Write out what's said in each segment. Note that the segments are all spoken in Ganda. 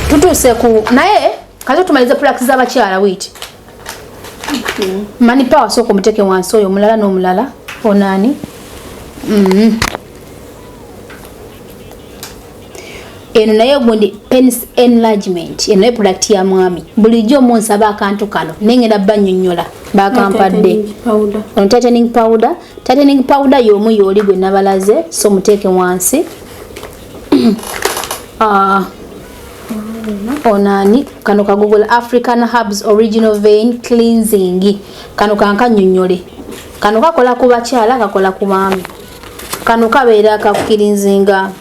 Tutuuse ku naye kati tumalize products z'abakyala. Wait, Money Power, sooka omuteeke wansi oyo omulala n'omulala onaani. Eno naye gundi penis enlargement. Eno naye product ya mwami. Bulijjo munsaba akantu kano, naye ngenda bannyonnyola bakampadde. Ono tightening powder, tightening powder y'omu y'oli gwe nabalaze, so muteeke wansi. Ah, onani kano kagugula African Herbs Original Vein Cleansing. Kano kankanyonyole, kano kakola ku bakyala, kakola ku baami. Kano kabeera kakucleansinga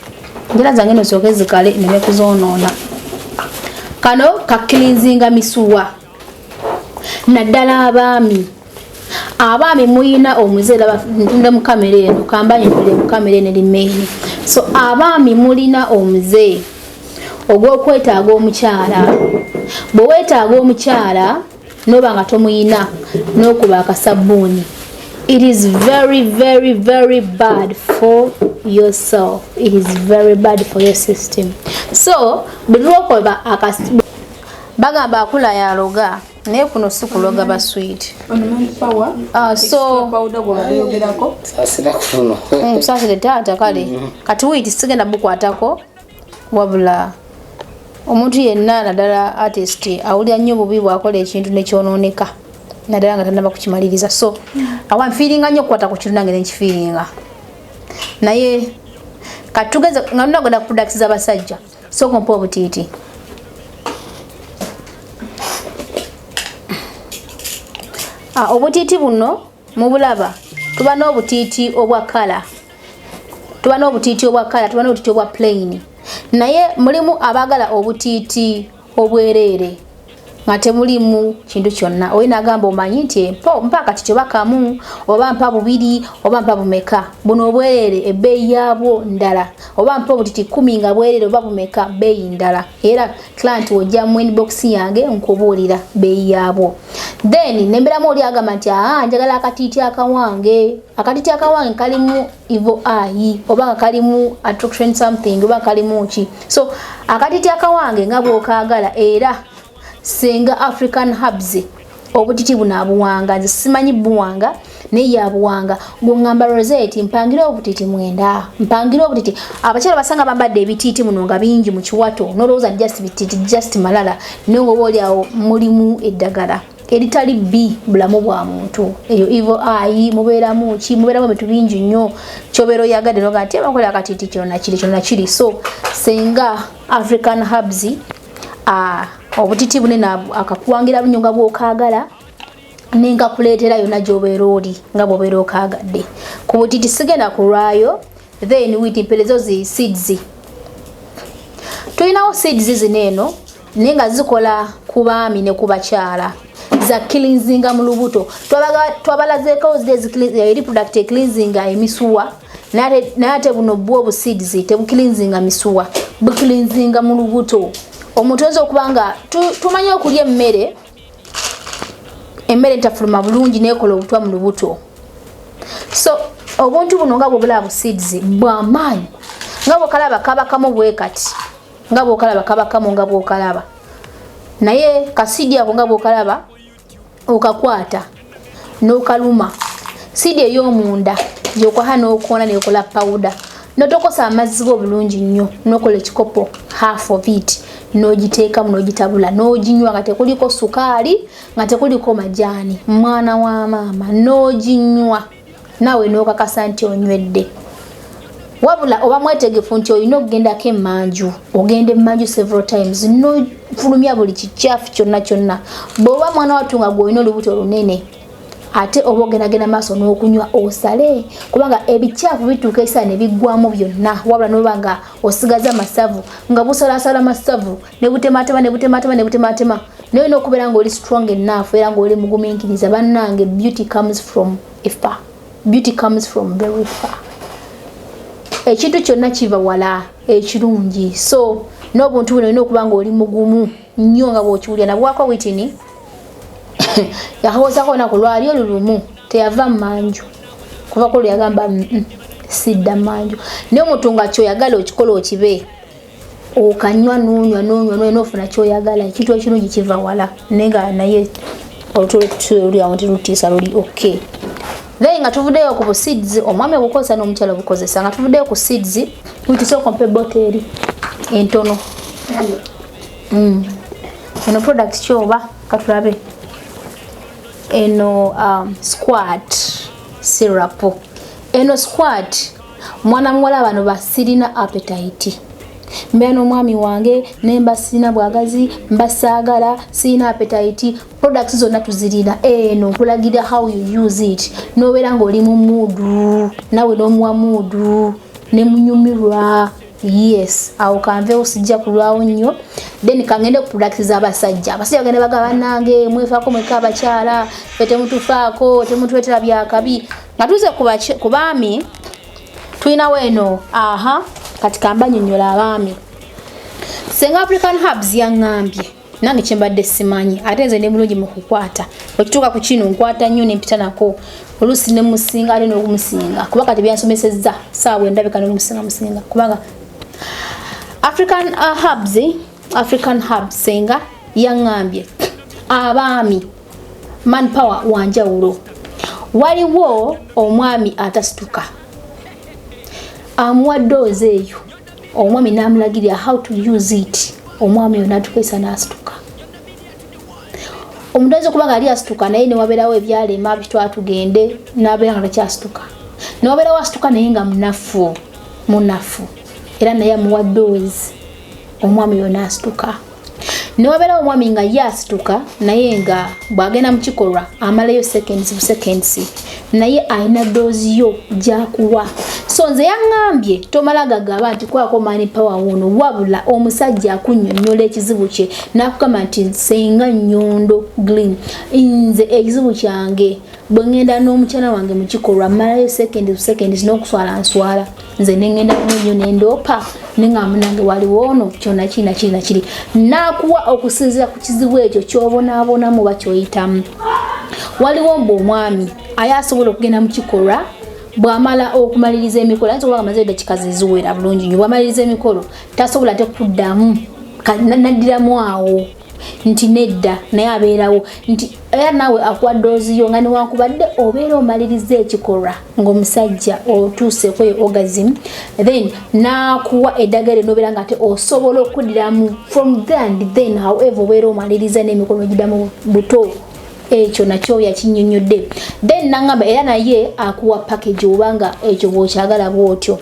njala zange nosooke zikale neme kuzoonoona. Kano kacleansinga misuwa, naddala abaami. Abaami muyina omuze, ntunda mu kamera eno, kambanyonyole mu kamera eno eri. So abaami mulina omuze ogw'okwetaaga omukyala. Bwe weetaaga omukyala noba nga tomuyina, n'okuba akasabbuuni, it is very very very bad for yourself, it is very bad for your system. So bwe lwokoba, bagamba akula yaloga, naye kuno si kuloga ba sweet. Ah, so saasire taata. Kale kati wiiti sigenda bukwatako, wabula omuntu yenna naddala artist awulira nnyo bubi bwakola ekintu nekyonooneka, naddala nga tanaba kukimaliriza. So awa nfeelinga nnyo okukwata ku kintu nange nenkifeelinga. Naye kati tugeze nga tunagoda ku products z'abasajja, sooka ompa obutiiti. Ah, obutiiti buno mubulaba, tuba n'obutiiti obwa kala, tuba n'obutiiti obwa kala, tuba n'obutiiti obwa plain, naye mulimu abaagala obutiiti obwereere nga temulimu kintu kyonna. Oyo nagamba, omanyi nti mpa akatiti oba kamu oba mpa bubiri oba mpa bumeka. Buno obwereere ebbeeyi yaabwo ndala, oba mpa obutiti 10 nga bwereere oba bumeka, bbeeyi ndala. Era client wojja mu inbox yange nkubuulira bbeeyi yaabwo. Then nemberamu oli agamba nti, aa, njagala akatiiti akawange, akatiiti akawange kalimu evil eye oba nga kalimu attraction something oba kalimu ki. So akatiiti akawange nga bw'okaagala, era senga African Herbs obutiti buno abuwanga. Nze simanyi buwanga, naye yabuwanga. Gweŋŋamba, Rosette, mpangire obutiti 9, mpangire obutiti. Abakyala basanga bambadde ebitiiti muno nga bingi mu kiwato, nolowooza just bititi, just malala, naye nga oba oli awo mulimu eddagala eritali bbi bulamu bwa muntu. Eyo evil eye mubeeramu ki, mubeeramu ebintu bingi nnyo kyobeera oyagadde noga nti abakola akatiiti kino nakiri, kino nakiri. So senga African Herbs, obutiti bunene akakuwangira bunyo nga bwokaagala, nenkakuleetera yonna gy'obeera oli nga bw'obeera okaagadde. Ku butiti sigenda kulwayo. Then witi mperezo zi seeds, tulinawo seeds zino eno, naye nga zikola ku baami ne ku bakyala, za cleansinga mu lubuto. Twabalazeeko eri product cleansinga emisuwa, naye ate buno bwo obu seeds tebucleansinga misuwa, bucleansinga mu lubuto. Omuntu oyinza okuba nga tumanyi okulya emmere, emmere ntafuluma bulungi nekola obutwa mu lubuto. So obuntu buno nga bwobulaba bu seeds bwamaanyi, nga bwokalaba kaba kamu bwe kati, nga bwokalaba kaba kamu nga bwokalaba, naye kaseed ako nga bwokalaba okakwata n'okaluma, seed ey'omunda gyokwaha n'okoona nekola powder, notokosa amazzi go bulungi nnyo, nokola ekikopo half of it, n'ogiteekamu, n'ogitabula, n'oginywa nga tekuliko sukaali, nga tekuliko majaani. Mwana wa maama, n'oginywa naawe n'okakasa nti onywedde. Wabula oba mwetegefu nti olina okugendako emmanju, ogenda emmanju several times nofulumya buli kikyafu kyonna kyonna. Bw'oba mwana wattu nga gw'olina olubuto olunene, ate oba ogendagenda maaso n'okunywa osale, kubanga ebikyafu bituuka ekiseera ne biggwamu byonna, wabula noba nga osigaza masavu, nga busalasala masavu ne butematema ne butematema ne butematema. Naye olina okubeera ng'oli strong enough era ng'oli mugumiikiriza. Bannange, beauty comes from afar, beauty comes from very far. Ekintu kyonna kiva wala ekirungi. So n'obuntu buno olina okuba nga oli mugumu nnyo nga bw'okiwulira. Nabwako witini yakawozaako olunaku lwali olulumu teyava mmanju kuva ku lwe yagamba, sidda mmanju." Naye omuntu nga kyoyagala okikola okibe. Okanywa nonywa nonywa nonywa nofuna kyoyagala. Ekintu ekirungi kiva wala, naye nga naye olutululi awo ntirutiisa luli okay. Then nga tuvuddeyo ku seeds, omwami obukozesa n'omukyala obukozesa. Nga tuvuddeyo ku seeds, tusooka ompe bottle eri entono. Eno product kyoba katulabe eno squat syrup. Eno squat, mwana muwala, bano basirina appetite. Mbeera n'omwami wange nemba sirina bwagazi, mba saagala, sirina appetite. Products zonna tuzirina. Eno nkulagira how you use it, nobeera ng'oli mu mood, nawe n'omuwa mood nemunyumirwa. Yes, awo kanveewo, sijja kulwawo nnyo. Then kangende ku products z'abasajja. Abasajja bagenda bagamba, "Bannange, mwefaako mweka, abakyala fe temutufaako, temutuleetera byakabi." Nga tuze ku baami, tulinawo eno. Aha, kati kambanyonyola abaami. Senga African Herbs yaŋŋambye, nange kyembadde simanyi, ate nze ndi mulungi mu kukwata. Ekituuka ku kino nkwata nnyo nempita nako, oluusi nemusinga ate n'okumusinga, kuba kati byansomesezza saawa endabika n'omusinga musinga, kubanga African Herbs, African Herbs senga yaŋŋambye abaami manpower wanjawulo. Waliwo omwami atasituka, amuwa dose eyo, omwami n'amulagirira how to use it, omwami oyo n'atukwesa n'asituka. Omuntu ayinza okuba nga ali asituka, naye newabeerawo ebyalema bitwala tugende, n'abeera nga takyasituka. Newabeerawo asituka naye nga munafu munafu, era naye amuwa dose, omwami oyo n'asituka. Newabeerawo omwami nga ye asituka, naye nga bw'agenda mu kikolwa amalayo seconds bu seconds, naye alina dose yo gyakuwa. So nze yaŋŋambye tomala gagaba nti kwako man power wuno, wabula omusajja akunnyonnyola ekizibu kye n'akugamba nti, "Senga Nyondo Green, nze ekizibu kyange bwe ŋŋenda n'omukyala wange mu kikolwa mmalayo seconds bu seconds, n'okuswala nswala, nze neŋŋenda nnyo nendoopa, nenga munange waliwo ono kyonna kiri nakiri nakiri." N'akuwa okusinziira ku kizibu ekyo ky'obonaabonamu oba ky'oyitamu. Waliwo mbu omwami aye asobola okugenda mu kikolwa, bw'amala okumaliriza emikolo, ayinza okuba nga amaze eddakiika zeziwera bulungi nnyo, bw'amaliriza emikolo tasobola ate kuddamu naddiramu awo nti nedda, naye abeerawo nti era naawe akuwa dose yo nga newankubadde obeera omaliriza ekikolwa ng'omusajja otuuse kweyo orgasm, then n'akuwa eddagala nobeera nga ate osobola okuddiramu from there and then. However, obeera omaliriza n'emikolo giddamu buto. Ekyo nakyo yakinyonyodde. Then nangamba era naye akuwa package obanga ekyo bw'okyagala bwotyo.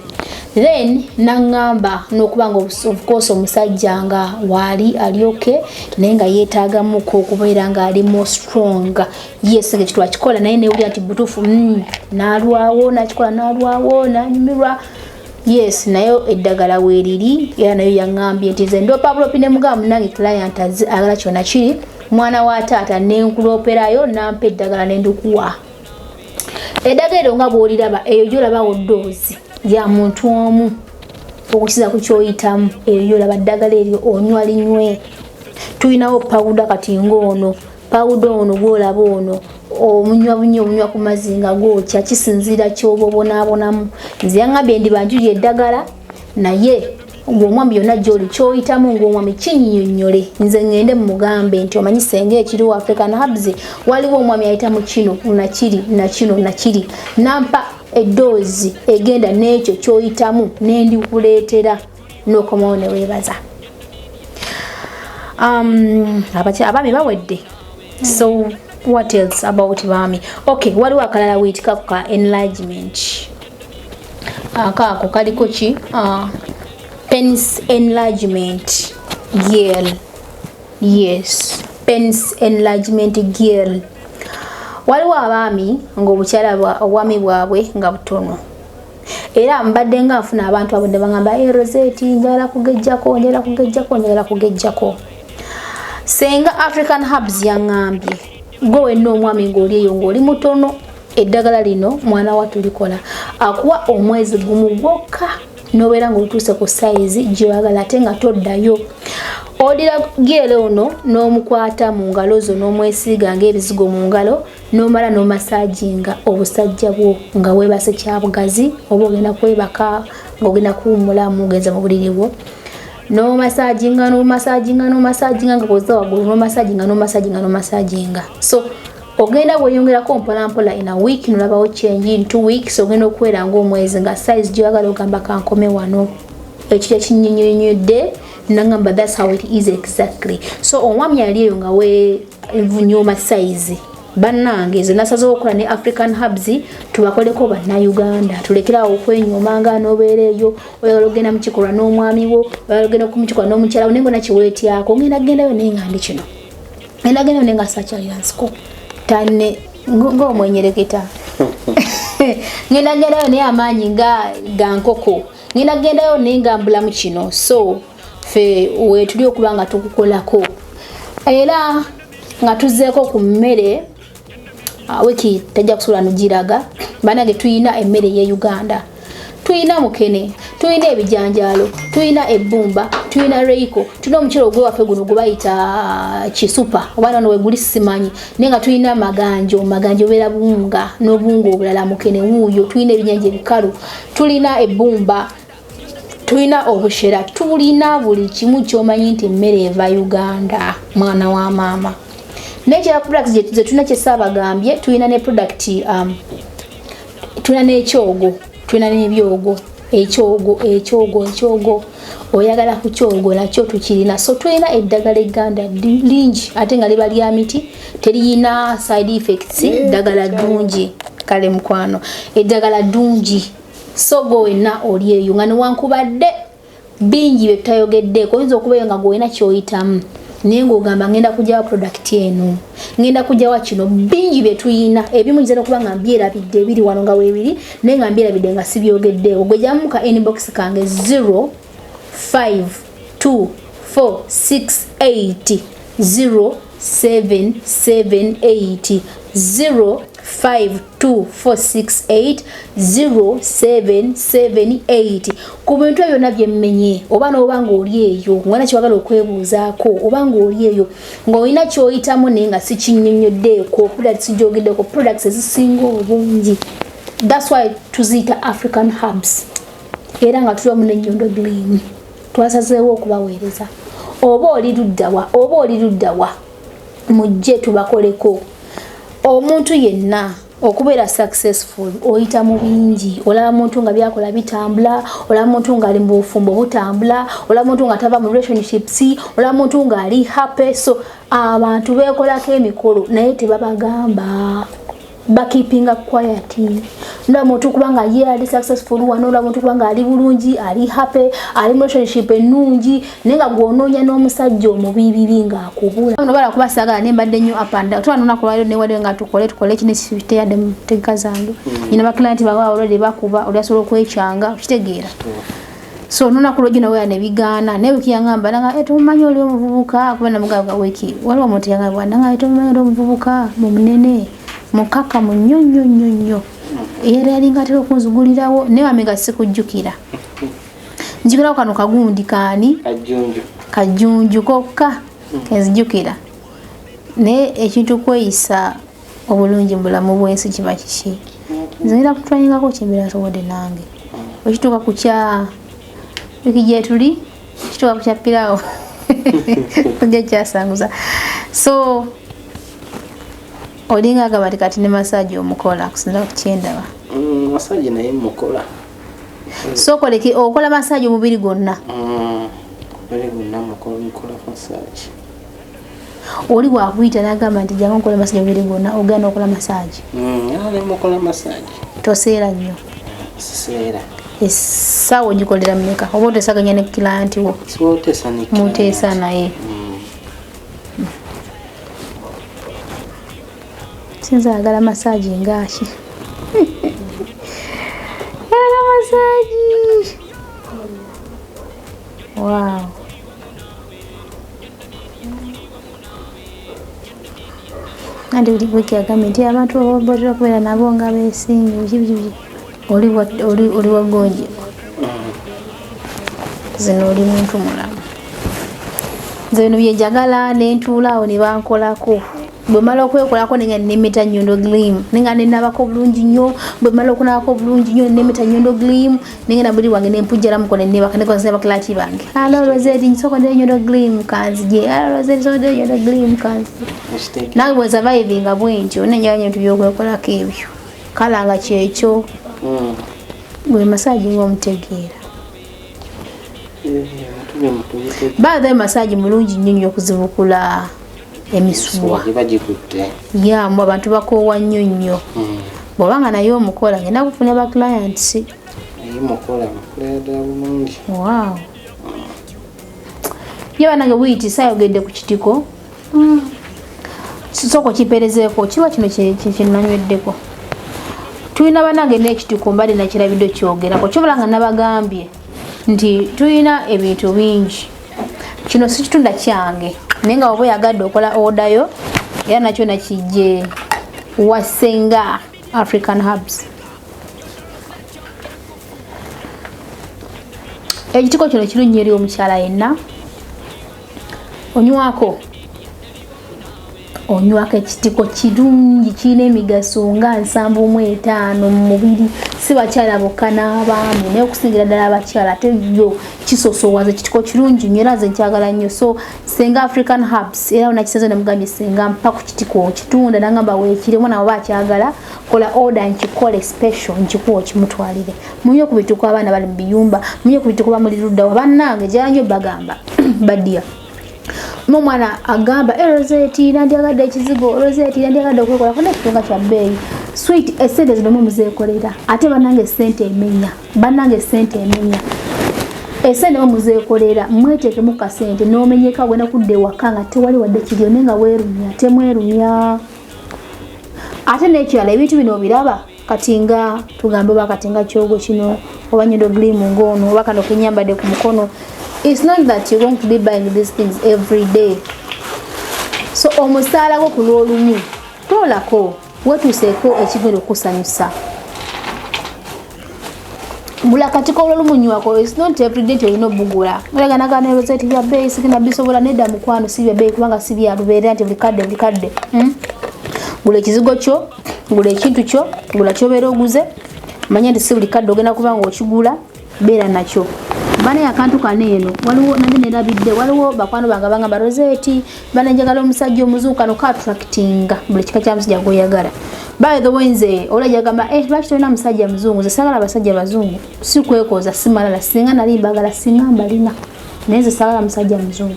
Then naŋŋamba n'okuba nga of course omusajja nga waali alyoke, naye nga yeetaagamuko okubeera ng'ali more strong. Yes, nga ekyo twakikola, naye newulira nti butuufu, n'alwawo n'akikola, n'alwawo n'anyumirwa. Yes, naye eddagala weeriri. Era nayo yaŋŋambye nti nze ndopa bulopi, ne mugamba, "Munange, client agala kyonna kiri, mwana wa taata." Nenkuloperayo nampa eddagala nendikuwa. Eddagala eryo nga bw'oliraba, eyo gyolabawo dose ya muntu omu okukiza ku kyoyitamu. Eyo gyolaba ddagala eryo onywa linywe. Tulinawo pawuda, kati ngaono pawuda ono gwolaba ono omunywa bunye, omunywa ku mazzi nga gwokya, kisinziira kyoba obonaabonamu. Nze yaŋŋambye ndibanjuli eddagala, naye ng'omwami byonna gyoli kyoyitamu ng'omwami kinnyonnyole, nze ŋŋende mugambe nti, "Omanyi senga ekiriwo African Herbs, waliwo omwami ayitamu kino nakiri nakino nakiri." Nampa e dose egenda n'ekyo kyoyitamu, nendikuleetera n'okomawo neweebaza. Abaami bawedde. So what else about baami? Okay, waliwo akalala wiitikako ka enlargement. Akaako kaliko ki? Penis enlargement gel. Yes, penis enlargement gel. Waliwo abaami ng'obukyala obwami bwabwe nga butono, era mbadde nga nfuna abantu abo ne bagamba, "Hey, Rosette, njagala kugejjako, njagala kugejjako, njagala kugejjako." Senga African Herbs yaŋŋambye gwe wenna omwami ng'oli eyo ng'oli mutono, eddagala lino mwana wa tulikola, akuwa omwezi gumu gwokka nobeera ng'otuuse ku size gyoyagala, ate nga toddayo. Odira gel ono n'omukwata mu ngalo zo, n'omwesiiga ng'ebizigo mu ngalo, n'omala n'omasaaginga obusajja bwo nga weebase kyabugazi, oba ogenda kwebaka, ng'ogenda kuwummulamu, ogenza mu buliri bwo. N'omassaginga, n'omassaginga, n'omassaginga nga kozesa waggulu, n'omassaginga, n'omassaginga, n'omassaginga. So ogenda bweyongerako mpola mpola. In a week nolabawo change, in 2 weeks ogenda okuwera ngaomwezi nga size gyoyagala. Ogamba kankome wano, ekyo kyekinyonyonyodde nagamba that's how it is exactly. So omwami ali eyo nga wenyooma size, bannange, nze nasazeho okukola ne African Herbs, tubakoleko Bannayuganda, tulekerawo okwenyooma nga nobeera eyo oyagala ogenda mukikolwa n'omwami wo, oyagala ogenda mukikolwa n'omukyala wo, naye ngona kiweetyako. Ngenda gendayo naye nga ndi kino, ngenda gendayo naye nga sakyalira nsiko tane ng'omwenyereketa, ngenda gendayo naye amaanyi nga ga nkoko, ngenda gendayo naye nga mbulamu kino. So ffe wetuli okuba nga tukukolako era nga tuzzeeko ku mmere. Wiki tajja kusobola nogiraga. Banange, tuyina emmere ye Uganda, tuyina mukene, tuyina ebijanjaalo, tuyina ebbumba, tuyina Royco, tulina omuceere ogwewaffe guno gwe bayita kisupa oba nono weguli simanyi, naye nga tulina maganjo. Maganjo obeera buwunga n'obuwunga obulala. Mukene wuuyo, tulina ebinnyanja ebikalu, tulina ebbumba, tulina obushera, tulina buli kimu kyomanyi nti emmere eva Uganda. Mwana wa maama, nekira products zetulina kyesaabagambye, tulina ne product, tulina n'ekyogo, tulina n'ebyogo, ekyogo, ekyogo, ekyogo, oyagala ku kyogo nakyo tukirina. So tulina eddagala egganda lingi ate nga liba lya miti, teriyina side effects. Ddagala ddungi. Kale mukwano, eddagala ddungi. So gwe wenna oli eyo nga newankubadde bingi bye tutayogeddeeko, oyinza okuba eyo nga gwolina kyoyitamu naye ng'ogamba ngenda kugyawa product eno, ngenda kugyawa kino. Bingi bye tuyina, ebimu nyinza nokuba nga mbyerabidde, ebiri wano nga weebiri naye nga mbyerabidde nga sibyogeddeeko. Gwe jamu ka inbox kange 0 5 2 4 6 8 0 7 7 8, 0 5 2 4 6 8 0 7 7 8. Ku bintu ebyo byonna byemmenye, oba n'oba ng'oli eyo ng'olina kyewagala okwebuuzaako, oba ng'oli eyo ng'olina ky'oyitamu naye nga sikinnyonnyoddeeko, products gyogeddeko, products ezisinga obungi, that's why tuziyita African Herbs. Era nga tuli wamu n'Ennyondo Gleam, twasazeewo okubaweereza. Oba oli luddawa, oba oli luddawa, mujje tubakoleko. Omuntu yenna okubeera successful oyita mu bingi. Olaba muntu nga byakola bitambula, olaba muntu ng'ali mu bufumbo butambula, olaba muntu nga tava mu relationships, olaba muntu ng'ali happy. So abantu beekolako emikolo naye tebabagamba, bakeepinga quiet. Olaba muntu kubanga ye ali successful wano, olaba muntu kubanga ali bulungi, ali happy, ali mu relationship ennungi, naye nga gw'onoonya n'omusajja omubibibi ng'akubula. No bala kuba saagala ne mbadde nnyo up and down. Twana olunaku lwaliro newadde nga tukole tukole kino kiteyadde mu ntegeka zange. Nyina baclient bawe already bakuba, oli asobola okwekyanga, okitegeera. So olunaku lwejjo nawe nebigaana, naye wiki yangamba nanga, "Eh, tomumanyi oli omuvubuka?" Kuba namugamba wiki waliwo omuntu yangamba nanga, "Tomumanyi oli omuvubuka mumunene mukakamu nnyo nnyo nnyo nnyo, era yalinga atera okunzugulirawo." Naye wame nga sikujjukira, nzijukirawo kano kagundi kaani. Kajjunju. Kajjunju kokka kenzijukira. Naye ekintu kweyisa obulungi mu bulamu bw'ensi kiba kiki? Nze ngenda kutwanyingako kyembeera nsobodde nange. Wekituuka ku kya wiki gyetuli, kituuka ku kya piraawo, ojja kyasanguza. So olinga agamba nti kati ne massage omukola kusinza ku kyendaba. Massage naye mukola. So okoleki, okola massage omubiri gwonna? Omubiri gwonna mukola massage. Oli bwakuyita nagamba nti jangu nkola massage omubiri gwonna, ogenda nokola massage? Era nemukola massage. Toseera nnyo? Siseera. Essaawa ogikolera mmeka, oba oteesaganya ne client wo? Siwoteesa ne client. Muteesa naye? Sinza ayagala massage ngaaki, ayagala massage. Wow, anti buli wiiki agambye nti abantu botera okubeera nabo nga beesimbi biki biki biki. Oli wagonjebwa zino, oli muntu mulamu. Nze bino byenjagala nentuula awo ne bankolako. Bwe mala okwekolako nenga nemeta Nyondo Glim, nenga nenabako bulungi nnyo. Bwe mala okunabako bulungi nnyo nemeta Nyondo Glim, nengenda buli wange nempujjalamuko nenebaka nekozesa bakilaki bange. Alo Rosette, nsooka ndere Nyondo Glim kanzije. Alo Rosette, nsooka ndere Nyondo Glim kanzije. Nange bwe survivinga bwentyo nenjagala ebintu byokwekolako ebyo. Kala nga kyekyo. Gwe massage ng'omutegeera. By the way, massage mulungi nnyo nnyo okuzibukula emisuwa. Ya mu abantu bakoowa nnyo nnyo. Bw'oba nga naye omukola ngenda kufuna ba clients. Wow. Ye bannange buyiti saayogedde ku kitiko. Sooka okipeerezeeko kiba kino kye nanyweddeko. Tulina bannange n'ekitiko mbadde nakirabidde kyogerako. Kyobula nga nabagambye nti tulina ebintu bingi. Kino si kitunda kyange naye nga oba oyagadde okola order yo era nakyo nakijje Wasenga African Herbs. Ekitiko kino kirungi eri omukyala yenna. Onywako. Onywako ekitiko kirungi kirina emigaso nga 75 mu mubiri, si bakyala bokka n'abaami naye okusingira ddala abakyala. Ate yo kisosowaza, ekitiko kirungi nnyo era nze nkyagala nnyo. So Senga African Herbs era nakisaze namugambye Senga mpa ku kitiko okitunda, nangamba weekiri omwana oba akyagala kola order nkikole special nkikuwa okimutwalire. Munywe ku bitiko abaana bali mu biyumba, munywe ku bitiko bamuli ludda wa bannange gyanjo bagamba badia. Omwana agamba Rosette nandyagadde ekizigo, Rosette nandyagadde okwekola kona ekitunga kya bbeeyi. Sweet essente zino muzeekolera ate bannange essente emenya, bannange essente emenya. Essente muzeekolera mweteekemu kasente n'omenyeka ogenda kudda ewaka nga tewali wadde kiriyo naye nga weerumya temwerumya. Ate n'ekirala ebintu bino obiraba kati nga tugambe oba kati nga kyogo kino oba Nyondo Glim ng'ono oba kano kenyambadde ku mukono. It's not that you're going to be buying these things every day. So omusaala gwo ku lw'olumu toolako wetuuseeko ekigenda okukusanyusa. Gula katiko olw'olumu nywako. It's not every day nti olina obbugula. Olaganagana Rosette bya bbeeyi sigenda bisobola nedda mukwano si bya bbeeyi kubanga si bya lubeerera nti buli kadde buli kadde. Gula ekizigo kyo, gula ekintu kyo, gula ky'obeera oguze. Manya nti si buli kadde ogenda kuba ng'okigula, beera nakyo. Bana akantu kano eno waliwo nandi nerabidde waliwo bakwano bange abangamba Rosette bana njagala omusajja omuzungu kano ka attractinga buli kika kya musajja gw'oyagala. By the way nze olajja gamba lwaki tolina musajja muzungu, nze saagala abasajja bazungu, si kwekoza si malala, singa nali mbagala singa mbalina naye nze saagala musajja muzungu.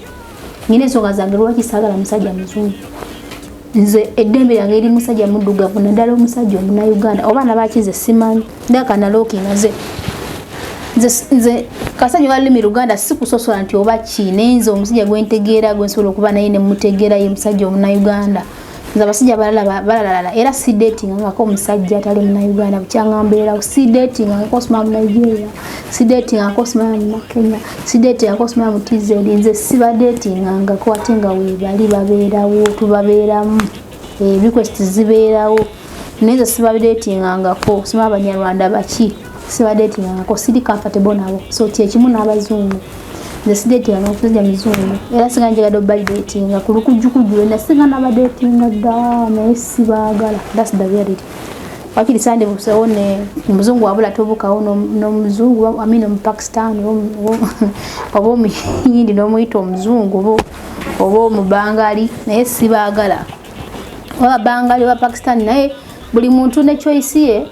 Nina ensonga zange lwaki saagala musajja muzungu. Nze eddembe lyange eri musajja muddugavu naddala omusajja omunnayuganda oba nabakize simanyi ndaka nalookinga nze nze kasajja wa lulimi Luganda si kusosola nti oba ki naye nze omusajja gwe ntegeera gwe nsobola okuba naye ne mutegeera ye musajja omunnayuganda. Nze abasajja balalalala era si datingangako omusajja atali munnayuganda bukyanga mbeerawo, si datingangako osoma mu Nigeria, si datingangako osoma mu Kenya, si datingangako osoma mu TZ. Nze siba datingangako ate nga weebali babeerawo tubabeeramu, request zibeerawo naye nze siba datingangako sima Abanyarwanda baki siba datingangako, siri comfortable nabo. So kyekimu n'abazungu, nze si datinganga omusajja muzungu era singa njagadde obalidatinga ku lukujjukujju lwena singa nabadatinga dda naye sibaagala. That's the reality. Wakiri sande busewo ne omuzungu wabula tobukawo n'omuzungu I mean omupakistan oba omuyindi n'omuyita omuzungu oba omubangali naye sibaagala oba bangali oba Pakistan naye buli muntu ne choice ye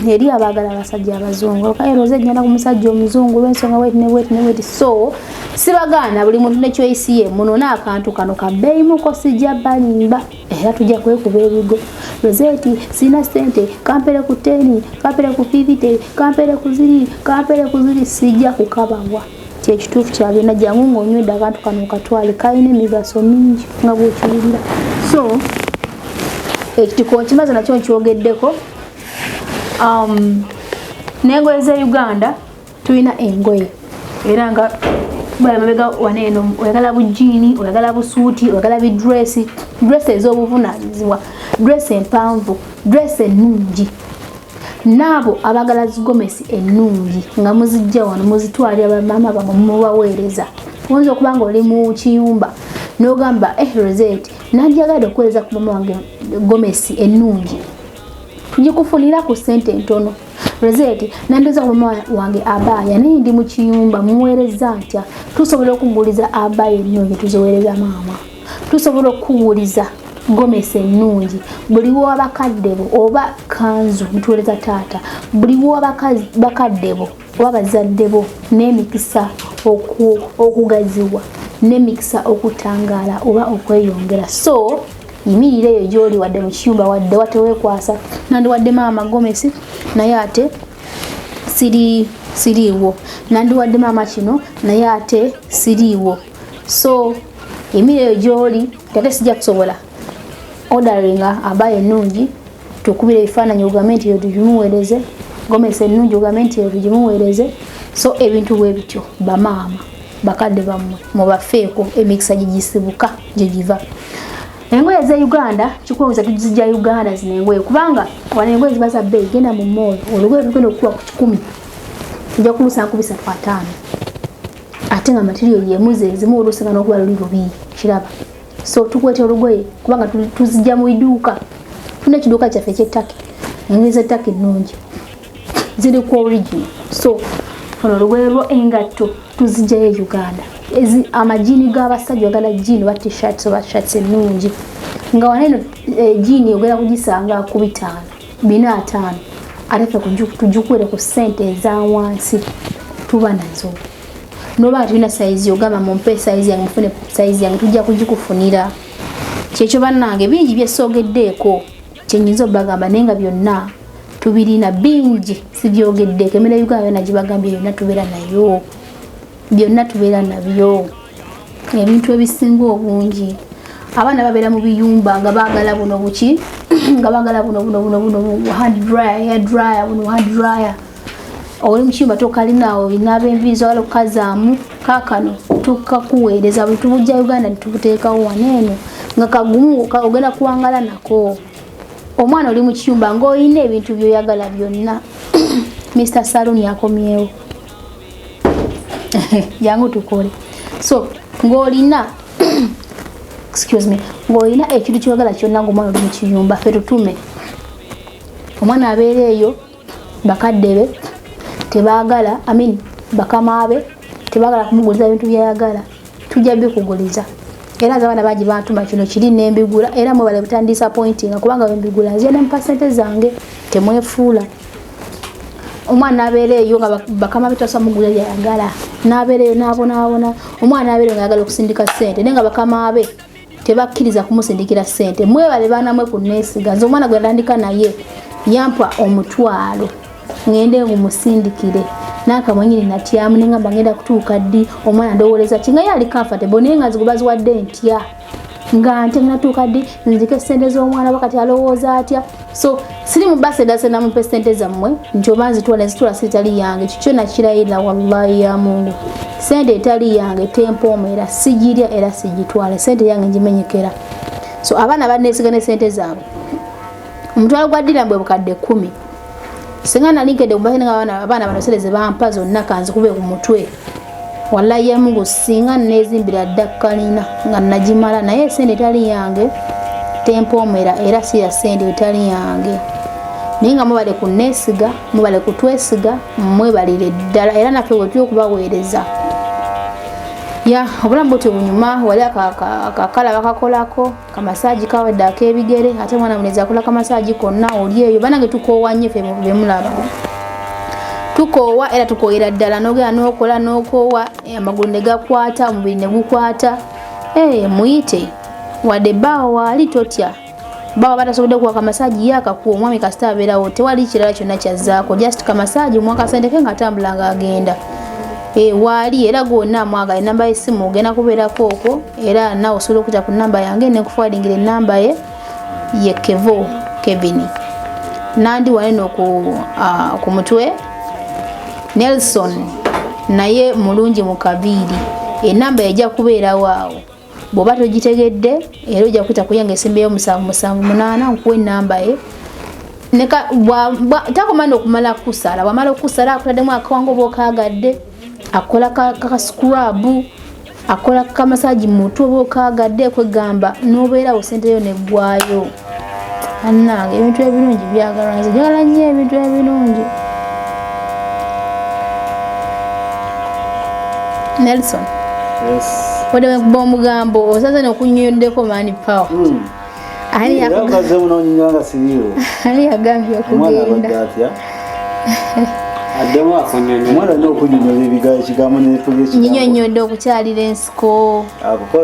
eri abaagala abasajja abazungu. Okaye Rose ngenda ku musajja omuzungu olw'ensonga bweti ne bweti ne bweti. So sibagaana buli muntu ne choice ye. Munone akantu kano ka bbeeyimuko sijja balimba era tujja kwekuba ebigo. Rosette sina ssente kampere ku 10 kampere ku 50 kampere ku 0 kampere ku 0 sijja kukabawa. Kyekituufu kya byonna jangu ng'onywedde akantu kano okatwale kalina emigaso mingi nga bw'okiwulira. So ekitiko nkimaze nakyo nkyogeddeko. N'engoye z'e Uganda tulina engoye era nga bala mabega wano eno oyagala bujiini, oyagala busuuti, oyagala bidresi, dress ez'obuvunaanyizibwa, dress empanvu, dress ennungi. N'abo abaagala zigomesi ennungi nga muzijja wano muzitwalira bamaama bamwe mubaweereza. Oyinza okuba nga oli mu kiyumba n'ogamba, Rosette, nandyagadde okuweereza ku mama wange gomesi ennungi, tugikufunira ku ssente ntono. Rosette, nandowooza ku mama wange abaaya, naye ndi mu kiyumba, muweereza ntya? Tusobola okuguliza abaaya ennungi, tuziweereza maama. Tusobola okukuguliza gomesi ennungi, buli wabakadde bo, oba kanzu ntuweereza taata, buli wabakadde bo oba bazadde bo, n'emikisa okugaziwa, n'emikisa okutangaala oba okweyongera. So yimirira eyo gy'oli, wadde mu kiyumba, wadde wateweekwasa, nandiwadde maama gomesi naye ate siriiwo, nandiwadde maama kino naye ate siriiwo. So yimirira eyo gy'oli, ate sijja kusobola orderinga abaaya ennungi, tukubira ebifaananyi ogambe nti eyo tugimuweereze, gomesi ennungi ogambe nti eyo tugimuweereze. So ebintu bwe bityo, bamaama, bakadde bammwe mubafeeko, emikisa gye gisibuka gye giva. Engoye ze Uganda kikuwuza, tuzijja Uganda zino engoye, kubanga wano engoye ziba za bbeeyi. Genda mu mall, olugoye lugenda okukuba ku 100, ojja kulusanga ku 350, ate nga material yemuze ezimu olusinga n'okuba luli lubi kiraba. So tukweta olugoye kubanga tuzijja mu iduuka, tulina ekiduuka kyaffe ekyettaki, engoye z'ettaki ennungi ziri ku original. So ono olugoye lwo, engatto tuzijjayo e Uganda. Amajiini g'abasajja, ogala jiini oba t-shirts oba shirts ennungi, nga wano eno jiini ogenda kugisanga ku 500, 450, ate ffe tugikuwere ku ssente eza wansi. Tuba nazo, noba nga tulina sayizi, ogamba mumpe sayizi yange, mufune sayizi yange, tujja kugikufunira. Kyekyo bannange, bingi byesoogeddeeko kyenyinza obagamba, naye nga byonna tubirina, bingi sibyogeddeeko. Emere ya Uganda yonna gibagambye, yonna tubeera nayo, byonna tubeera nabyo. Ebintu ebisinga obungi, abaana babeera mu biyumba nga baagala buno buki, nga baagala buno buno buno buno hand dryer, hair dryer, buno hand dryer. Oli mu kiyumba tokalina, olina abenviiri zogala okukazaamu, kaakano tukakuweereza. Bwe tubujja Uganda netubuteekawo wano eno nga kagumu, ogenda kuwangala nako. Omwana oli mu kiyumba ng'olina ebintu byoyagala byonna, Mr Salon akomyewo, jangu tukole. So ng'olina, excuse me, ng'olina ekintu kyoyagala kyonna, ngaomwana oli mu kiyumba, ffe tutume. Omwana abeera eyo, bakadde be tebaagala, I mean bakama be tebaagala kumuguliza bintu byayagala, tujja bikuguliza. Era nze abaana bangi bantuma kino kiri nembigula, era mwebale butandisappointinga, kubanga wembigula nzija ne sente zange, temwefuula. Omwana nabeera eyo nga bakama be tasobola mugula byayagala, nabeera eyo nabonaabona. Omwana nabeera eyo nga ayagala okusindika sente, naye nga bakama be tebakkiriza kumusindikira sente. Mwebale baana mwe kuneesiga. Nze omwana gwe natandika naye yampa 10,000 ngende ngumusindikire, nakamwenyini natyamu, nengamba ngenda kutuuka ddi? Omwana ndowoleza ki nga ye ali comfortable, naye nga nzigu baziwadde ntya, nga nte ngatuuka ddi nzike sente z'omwana, wakati alowooza atya? So siri mu basendasenda mumpe sente zammwe nti oba nzitwala, nzitwala sitali yange. Kikyo nakirayira, wallahi ya Mungu, sente etali yange tempoomera, sigirya era sigitwala. Sente yange ngimenyekera. So abaana banesiga ne sente zaabwe. 10,000 gwa ddira bwe 10,000. Singa nali nkedde abaana bano sente zebampa zonna kanzikube ku mutwe, wallahi ya Mungu, singa nezimbira dda kalina nga nagimala. Naye sente etali yange tempoomera, era si ya sente etali yange. Naye nga mubale kuneesiga, mubale kutwesiga, mwebalire ddala, era naffe bwe tuli okubaweereza. Ya obulamu butyo bunyuma. Wali akakala bakakolako kamasaagi kawedde ak'ebigere, ate mwana mulenzi akola kamasaagi konna. Oli eyo banange, tukoowa nnyo ffe bemulaba, tukoowa era tukooyera ddala. Nogenda nokola nokoowa, amagulu ne gakwata, omubiri ne gukwata. Muyite wadde bbaawo waali, totya, bawa batasobodde kuwa kamasaagi ye akakuwa. Omwami kasita abeerawo, tewali kirala kyonna kyazzaako, just kamasaagi, mwakasente ke ng'atambula ng'agenda. Waali era gwonna amwagala, enamba y'essimu ogenda kubeerako okwo, era naawe osobola okuyita ku namba yange nekuforwardingira enamba ye. Ye Kevo Kevin nandi waneno ku mutwe Nelson, naye mulungi mu kaviiri. Enamba ejja kubeerawo awo, bw'oba togitegedde era ojja kuyita kuyange esembeyo 778, nkuwa enamba ye. Takoma nokumala kusala, bwamala okusala akutaddemu akawanga oba okaagadde, akola kakascrub. Akola kamasaji mu mutwe oba okaagadde kwegamba n'obeerawo ssente yo neggwayo. Annange ebintu ebirungi byagalwa, nze njagala nnyo ebintu ebirungi. Nelson. Yes. Wadde wekuba omugambo osaze nokunyonyoddeko man power. Ani yagambye okugenda? Addemu akunyonyola. Omwana alina okunyonyola ekigambo n'ekigambo. Nyinyonnyodde okukyalira ensiko. Ako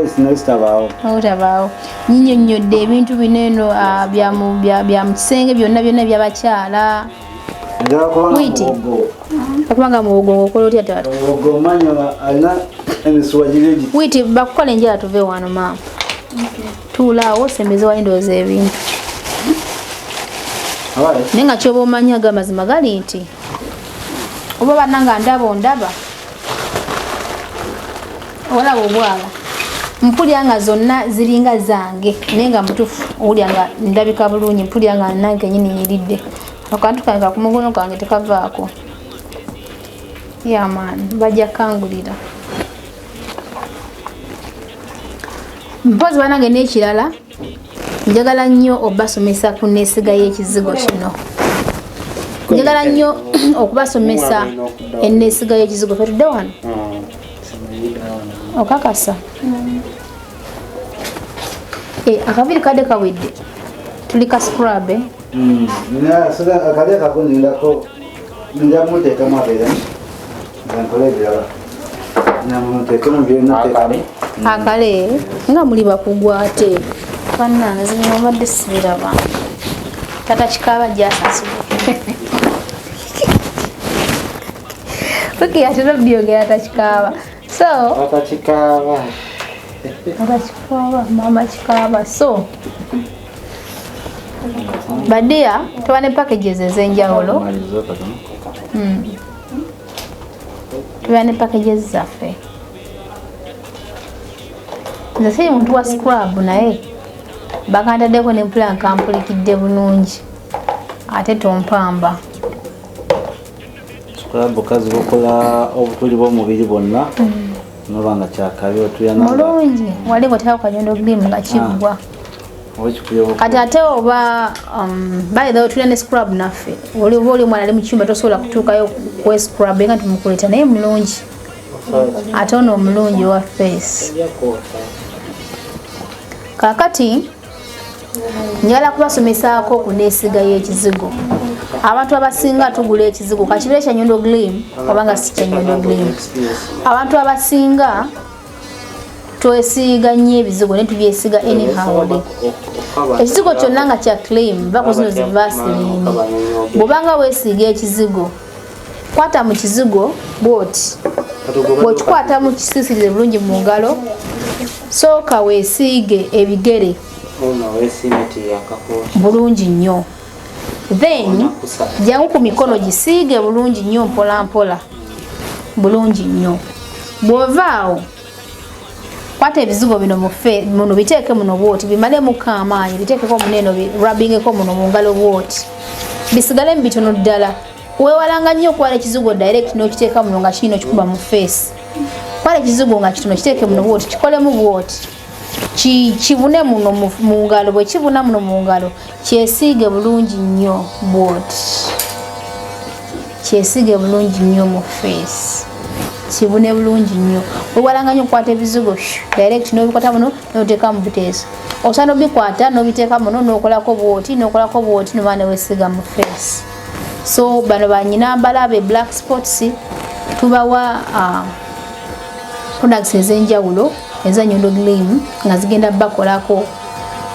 Otabaawo. Nyinyonnyodde ebintu bino eno bya mu kisenge byonna byonna by'abakyala. Witi. Okubanga mu bugongo okola otya taata? Omuwogo omanya alina emisuwa giri egiti. Witi bakukola enjala tuve wano maama. Tuula awo osembeze wali ndowooza ebintu. Naye nga ky'oba omanyi aga amazima gali nti oba bannanga ndaba ondaba olaba obwala mpulira nga zonna ziringa zange naye nga mutuufu owulira nga ndabika bulungi, mpulira nga nange kennyini nyiridde. Akantu kange kakumukono kange tekavaako. Yeah man, bajja kangulira. Mpozi bannange n'ekirala njagala nnyo obasomesa ku neesiga y'ekizigo kino. Njagala nnyo okubasomesa enneesiga y'ekizigo. Ffe tudde wano? Okakasa? Akaviiri kadde kawedde. Tuli ka scrub, eh? Akali akakunyindako nja muteekamu abeere nze nkole ebirala. Nyamuteekemu byenateekamu. Akale nga muli bakugu ate. Bannange zino mbadde sibiraba. Tata kikaaba gy'asasula. Okay, atera byogera tata kikaaba. So, Tata kikaaba. Tata kikaaba, mama kikaaba. So, badia tuba ne packages ez'enjawulo. Tuba ne packages zaffe. Nze siri muntu wa scrub naye bakantaddeko ne mpula nkampulikidde bulungi ate tompamba. Scrub kazi bukola obutuli bw'omubiri bwonna noba nga kyakabi otuyana mulungi wali ng'oteekako kanyondo glim nga kiggwa. Kati ate oba by the way tulina ne scrub naffe. Oli oba oli omwana ali mu kyumba tosobola kutuukayo kwe scrub nga tumukuleeta naye mulungi. Ate ono omulungi wa face. Kaakati njagala kubasomesaako ku neesiga y'ekizigo. Abantu abasinga tugula ekizigo kakibeere kya nyondo glim oba nga si kya nyondo glim. Abantu abasinga twesiiga nnyo ebizigo naye tubyesiga anyhow. Ekizigo kyonna nga kya cream va ku zino zi Vaseline. Bw'obanga weesiiga ekizigo kwata mu kizigo bw'oti. Bw'okikwata mu kisiisirize bulungi mu ngalo, sooka weesiige ebigere bulungi nnyo. Then jangu ku mikono gisiige bulungi nnyo mpola mpola bulungi nnyo. Bw'ovaawo kwata ebizigo bino muno biteeke muno bw'oti, bimalemuko amaanyi, biteekeko muno eno, rubbingeko muno mu ngalo bw'oti, bisigale mu bitono ddala. Weewalanga nnyo okwala ekizigo direct n'okiteeka muno nga kirina okikuba mu face. Kwala ekizigo nga kitono kiteeke muno bw'oti, kikolemu bw'oti, kibune muno mu ngalo. Bwe kibuna muno mu ngalo kyesiige bulungi nnyo bw'oti, kyesiige bulungi nnyo mu face, kibune bulungi nnyo. Weewalanga nnyo okukwata ebizigo direct n'obikwata muno n'oteeka mu buteeso. Osobola n'obikwata n'obiteeka muno n'okolako bw'oti n'okolako bw'oti n'omala ne weesiiga mu face. So bano banyina mbalabe black spots tubawa products ez'enjawulo eza nyondo glim nga zigenda bakolako.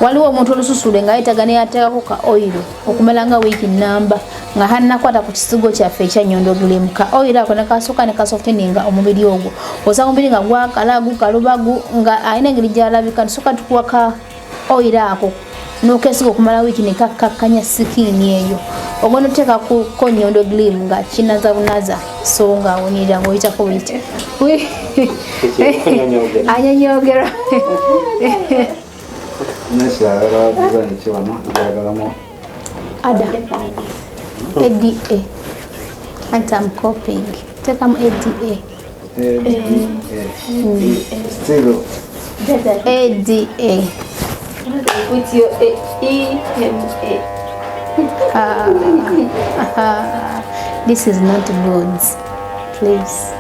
Waliwo omuntu olususu lwe nga yeetaaga ne yateekako ka oil okumala nga wiiki nnamba nga tannakwata ku kisigo kyaffe ekya nyondo glim. Ka oil ako ne kasooka ne kasofteninga omubiri ogwo. Osanga omubiri nga gwakala gukaluba nga alina engeri gy'alabika, tusooka tukuwa ka oil ako n'okeesiga okumala wiiki ne kakkakkanya sikiini eyo. Ogenda oteekako nyondo glim nga kinaza bunaza, so nga awonyerera ng'oyitako buyite. Anyonyogerwa. Ada. ADA. And I'm copying. Teekamu ADA. A D A. Still. A D A. With your A E M A. This is not good. Please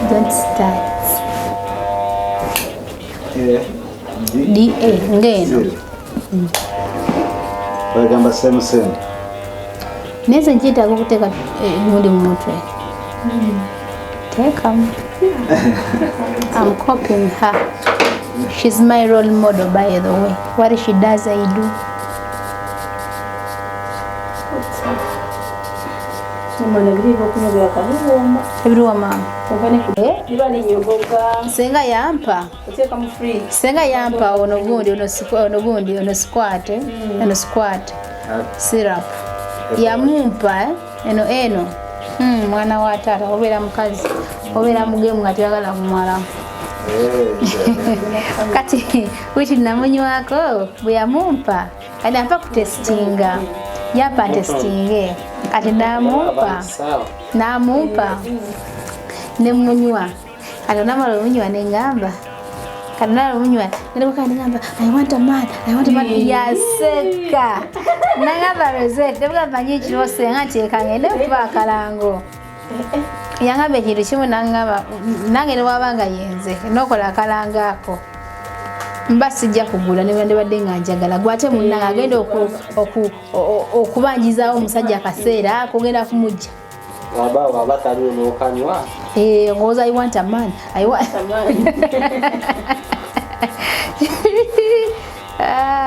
don't start. A D D A ngeno. Bagamba same same. Neze nkyetaaga okuteeka gundi mu mutwe. Teekamu. I'm copying her. She's my role model, by the way. What she does, I do. Omwana biriva okunyogera kabiwooma. Ebiriwa maama. Ova ne biba linyogoga. Senga yampa. Oteeka mu fridge. Senga yampa ono gundi ono ono gundi ono squat ono squat syrup. Yamumpa eno eno. Mwana wa taata obeera mukazi obeera mugemu nga toyagala kumwalamu. Kati witi namunywako bwe yamumpa kati ampa kutestinga, yampa ntestinge kati namumpa namumpa nemunywa kati namala omunywa neŋŋamba kati namala omunywa nebuka neŋŋamba I want a man, I want a man. Yaseka nangamba Rosette nebugamba nyi ekiriwo senga nti eka ngende okuba akalango. Yangamba ekintu kimu nangamba nange newaba nga yenze nokola akalango ako mba sijja kugula ne ndibadde nga njagala gwe ate munnange agenda okubanjizaawo omusajja akaseera akugenda kumujja. Waba waba taliwo n'okanywa. Ngowooza I want a man. I want A man.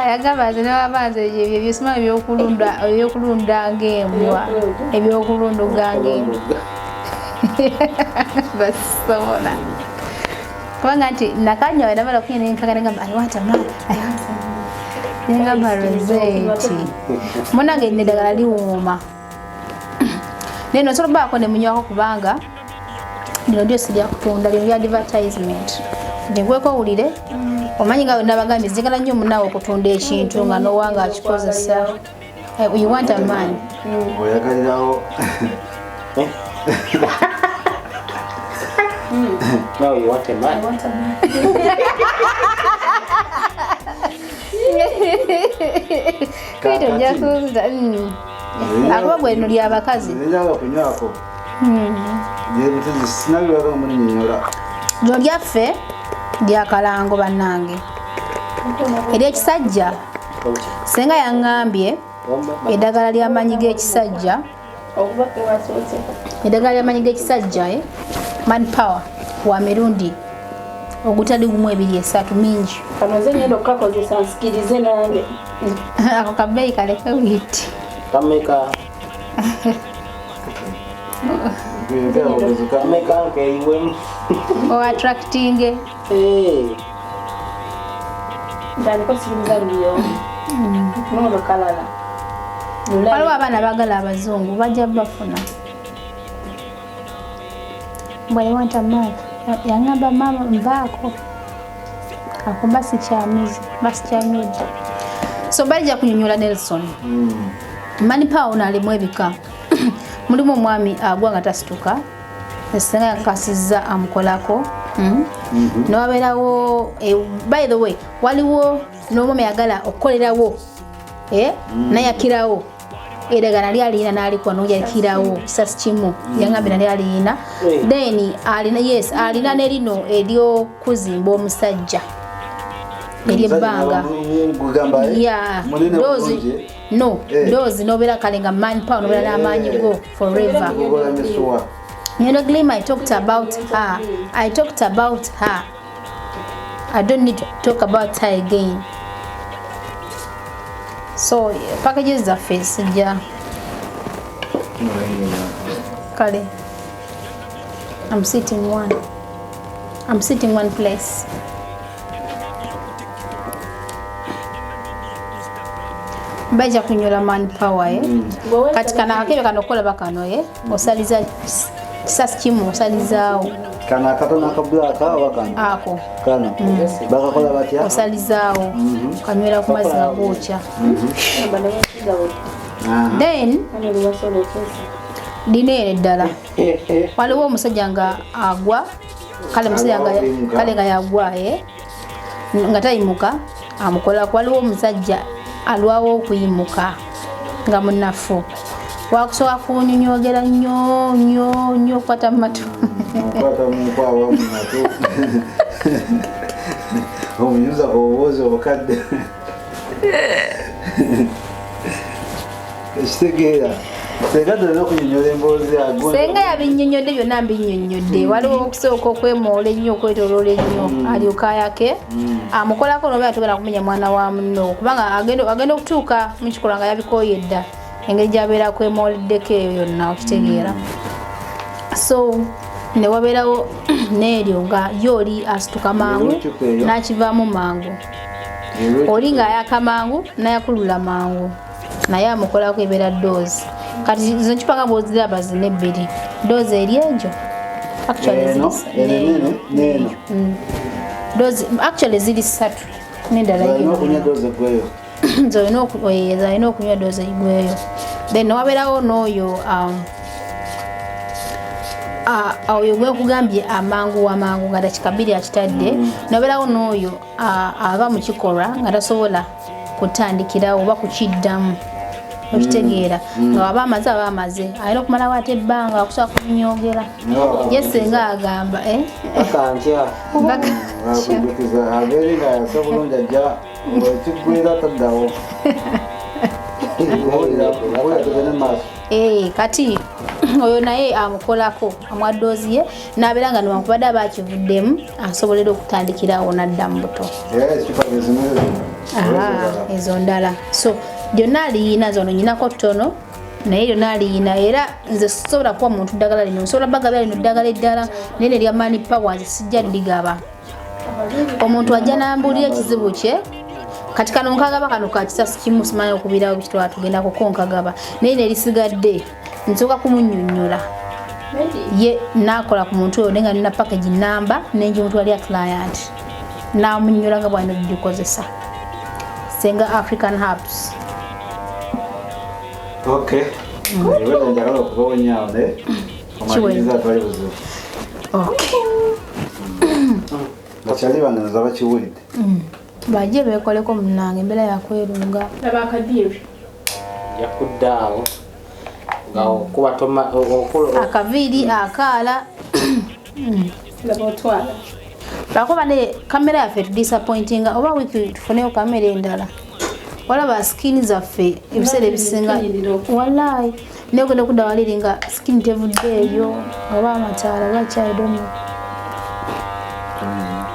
Yagamba nze newaba nze ebyo byosoma ebyokulunda ebyokulunda ng'embwa ebyokulunduga ng'embwa basobola kubanga nti nakanywa namala okunywa nenkaga nengamba I want a man, I want a man. Nengamba Rosette munnange lino eddagala liwooma naye no nsobola okubaako ne munywako kubanga lino lyo si lya kutunda, lino lya advertisement. Nti owulire omanyi nga nabagambye njagala nnyo munnaawe okutunda ekintu nga n'owanga akikozesa. You want a man. Oyagalirawo. Now you want a man. I want a man. Kati ojja kunza. Akuba gwe lino ly'abakazi. Njagala kunywako. Sinabiraga mulinnyonnyola. Lino lyaffe lyakalango bannange. Eryekisajja senga yaŋŋambye eddagala ly'amaanyi g'ekisajja eddagala ly'amaanyi g'ekisajja manpower wa mirundi ogutali gumu ebiri esatu mingi. Kano nze ngenda okukakozesa nsikirize nange. Ako kabeeyi kaleke wiiti. Kameka. Kameka nkeyiwemu. O attracting. Ntandika osikiriza buli omu. N'olwo kalala. Waliwo abaana baagala abazungu bajja bafuna. Mbwa I want a man. Yangamba maama nvaako. Ako basi kyamizi, basi kyamidde. So bajja kunyonyola Nelson. Manpower ono alimu ebika. Mulimu omwami agwa nga tasituka. Senga yakakasizza amukolako. N'wabeerawo by the way waliwo n'omwami ayagala okukolerawo nayakirawo eddagala nali aliyina n'alikuwa n'oyakirawo kisasi kimu yangambye nali aliyina then alina yes alina ne lino ery'okuzimba omusajja ery'ebbanga doozi no doozi n'obeera kale nga manpower n'obeera n'amaanyi go forever. You know, Glim, I talked about her. I talked about her. I don't need to talk about her again. So, packages zaffe sijja. Kale. I'm sitting one. I'm sitting one place. Bajja kunyola manpower Kati kano akakebe kano okulaba kano osaliza kisasi kimu osalizaawo. Kano akatono akabulaka oba kano? Ako. Kano. Bakakola batya? Osalizaawo. Kanywera ku mazzi nga gookya. Then Lino eno eddala waliwo omusajja nga agwa kale musajja kale nga yagwa nga tayimuka amukolako. Waliwo omusajja alwawo okuyimuka nga munafu, wakusooka kunyonyogera nnyo nnyo nnyo okukwata mu matu. Okwata mu nkwawa mu matu. Omunyuza obubuuzi obukadde. Ekitegeera. Senga tolina okunyonyola emboozi ago. Senga yabinnyonnyodde byonna mbinnyonnyodde. Waliwo okusooka okwemoola ennyo, okwetoloola ennyo, alyoke ayake. Amukolako noba yatogenda kumenya mwana wa munno, kubanga agenda okutuuka mu kikolwa nga yabikooye dda, engeri gy'abeera kwemooleddeko eyo yonna, okitegeera. So ne wabeerawo n'eryo nga ye oli asituka mangu n'akivaamu mangu, oli ng'ayaka mangu n'ayakulula mangu, naye amukolako ebeera doozi. Kati zino kipa nga bw'oziraba zino ebbiri, doozi eri egyo actually ziri ssatu n'endala zolina okunywa doozi egweyo. Then wabeerawo n'oyo oyo gwekugambye amangu amangu nga dakika bbiri akitadde. Nobeerawo n'oyo ava mu kikolwa nga tasobola kutandikirawo oba kukiddamu, okitegeera, nga waba amaze aba amaze, alina okumalawo ate ebbanga akusobola kubinyogera. Ye senga agamba abeere nga yasa bulungi ajja ekiggwera taddawo. Kati oyo naye amukolako amuwa doozi ye n'abeera nga newankubadde aba akivuddemu asobolera okutandikirawo n'adda mu buto. Ezo ndala so lyonna aliyina, zono nyinako ttono naye lyonna aliyina. Era nze sisobola kuwa muntu ddagala lino, nsobola bagabira lino ddagala eddala naye nerya mani power nze sijja ligaba. Omuntu ajja n'ambuulira ekizibu kye. Kati kano nkagaba kano ka kisasi kimu, simanyi okubirawo bikitwala tugenda kuko nkagaba, naye nerisigadde nsooka kumunnyonnyola ye n'akola ku muntu oyo, naye nga nina package namba nenjimutwalira client n'amunnyonnyola nga bw'alina okugikozesa. Senga African Herbs. Okay. Njagala okubawonyaawo naye omaliriza atwali buzibu. Okay. Bakyali bange nza bakiwulidde. Bajje beekoleko munnange, embeera yakwerunga. Laba akadiiri. Yakuddaawo nga okuba toma akaviiri akaala. Laba otwala. Lwakuba ne kamera yaffe tudisappointinga, oba wiiki tufuneyo kamera endala. Walaba skin zaffe ebiseera ebisinga wallahi naye ogenda okudda wali eri nga skin tevuddeeyo oba amataala oba ki, I don't know. Bannange.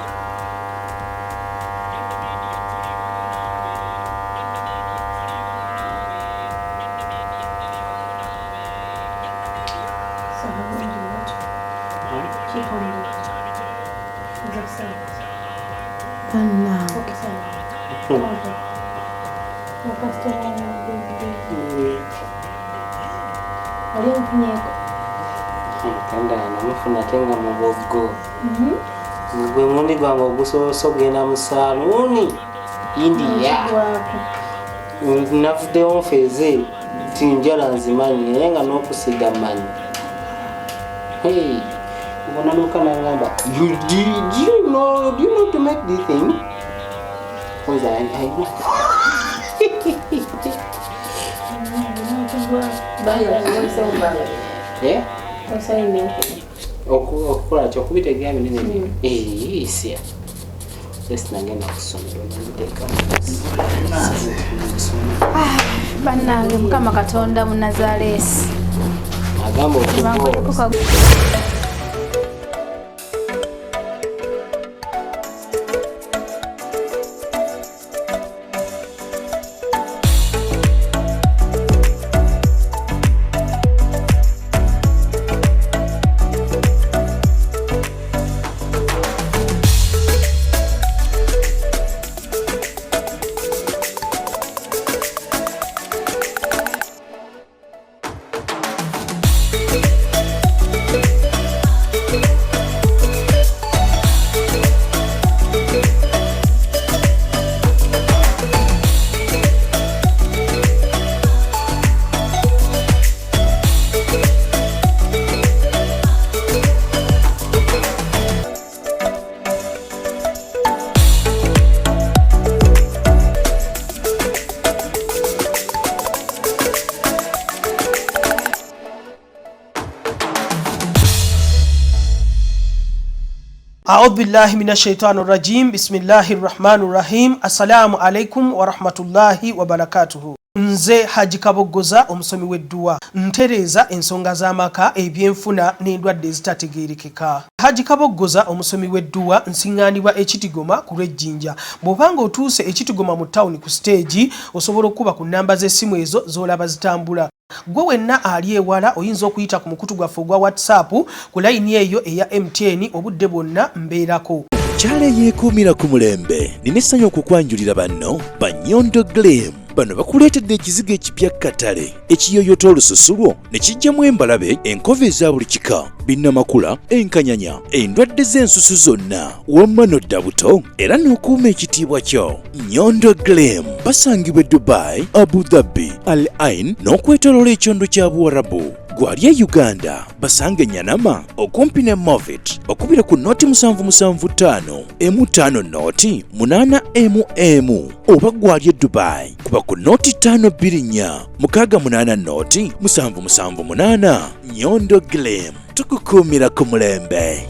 Oli omufunyeeko? Kanda namufuna ate nga muboggo. Gwe mulundi gwange ogusoose ogenda mu saaluuni India. Navuddewo nfeeze nti njala nzimanyi naye nga n'okusiga mmanyi. Hey, onanuka nangamba, you do you know, do you know to make this thing? Nze I know. Eh? Okukola ki okubitegeera binene isya just nagenda ku ssomero nabiteeka. Bannange, Mukama Katonda Munazaleesi. Agamba Bankoleko okuva. Audhu billahi min ashaitani rajim. Bismillahi rahmani rahim. Assalamu alaikum warahmatullahi wabarakatuhu. Nze Haji Kaboggoza, omusomi w'edduwa, ntereeza ensonga z'amaka, ebyenfuna n'endwadde ezitategeerekeka. Haji Kaboggoza, omusomi w'edduwa, nsiŋŋaanibwa Ekitigoma ku lw'Ejjinja. Bw'obanga otuuse Ekitigoma mu tawuni ku siteegi, osobola okuba ku nnamba z'essimu ezo z'olaba zitambula. Gwe wenna ali ewala oyinza okuyita ku mukutu gwaffe ogwa WhatsApp ku layini eyo eya MTN, obudde bwonna mbeerako. Mukyala eyeekuumira ku mulembe, nina essanyu okukwanjulira banno Banyondo Glim. Bano bakuleetedde ekizigo ekipya katale ekiyoyota olususu lwo ne kijjamu embalabe, enkovu eza buli kika, binnamakula, enkanyanya, endwadde z'ensusu zonna, wamma nodda buto era n'okuuma ekitiibwa kyo. Nyondo Glim basangibwa e Dubai, Abu Dhabi, Al Ain n'okwetoloola ekyondo kya Buwarabu. Gwali e Uganda basange Nyanama okumpi ne Movit, bakubira ku 077 5 1 0 8 1 1, oba gwali e Dubai kuba ku 0 524 68 0 7 7 8. Nyondo Glim, tukukuumira ku mulembe.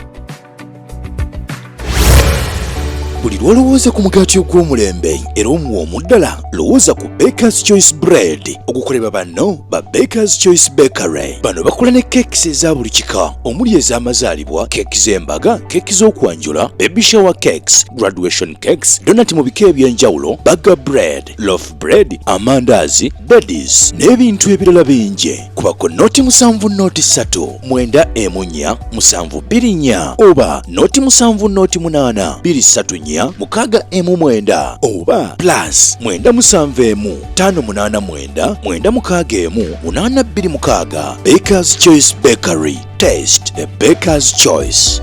Buli lw'olowooza ku mugaati ogw'omulembe era omuwoomu ddala, lowooza ku Bakers Choice Bread ogukolebwa banno ba Bakers Choice Bakery. Bano bakola ne cakes eza buli kika, omuli ez'amazaalibwa, keeki z'embaga, keeki z'okwanjula, baby shower cakes, graduation cakes, donut mu bika eby'enjawulo, burger bread, loaf bread, amandaazi, daddies n'ebintu ebirala bingi. Kuba ku 0 7 0 3 9 1 4 7 2 4 oba 0 7 0 8 2 3 4 6 1 9 oba +971 5 8 9 9 6 1 8 2 6. Bakers Choice Bakery, taste the Bakers Choice.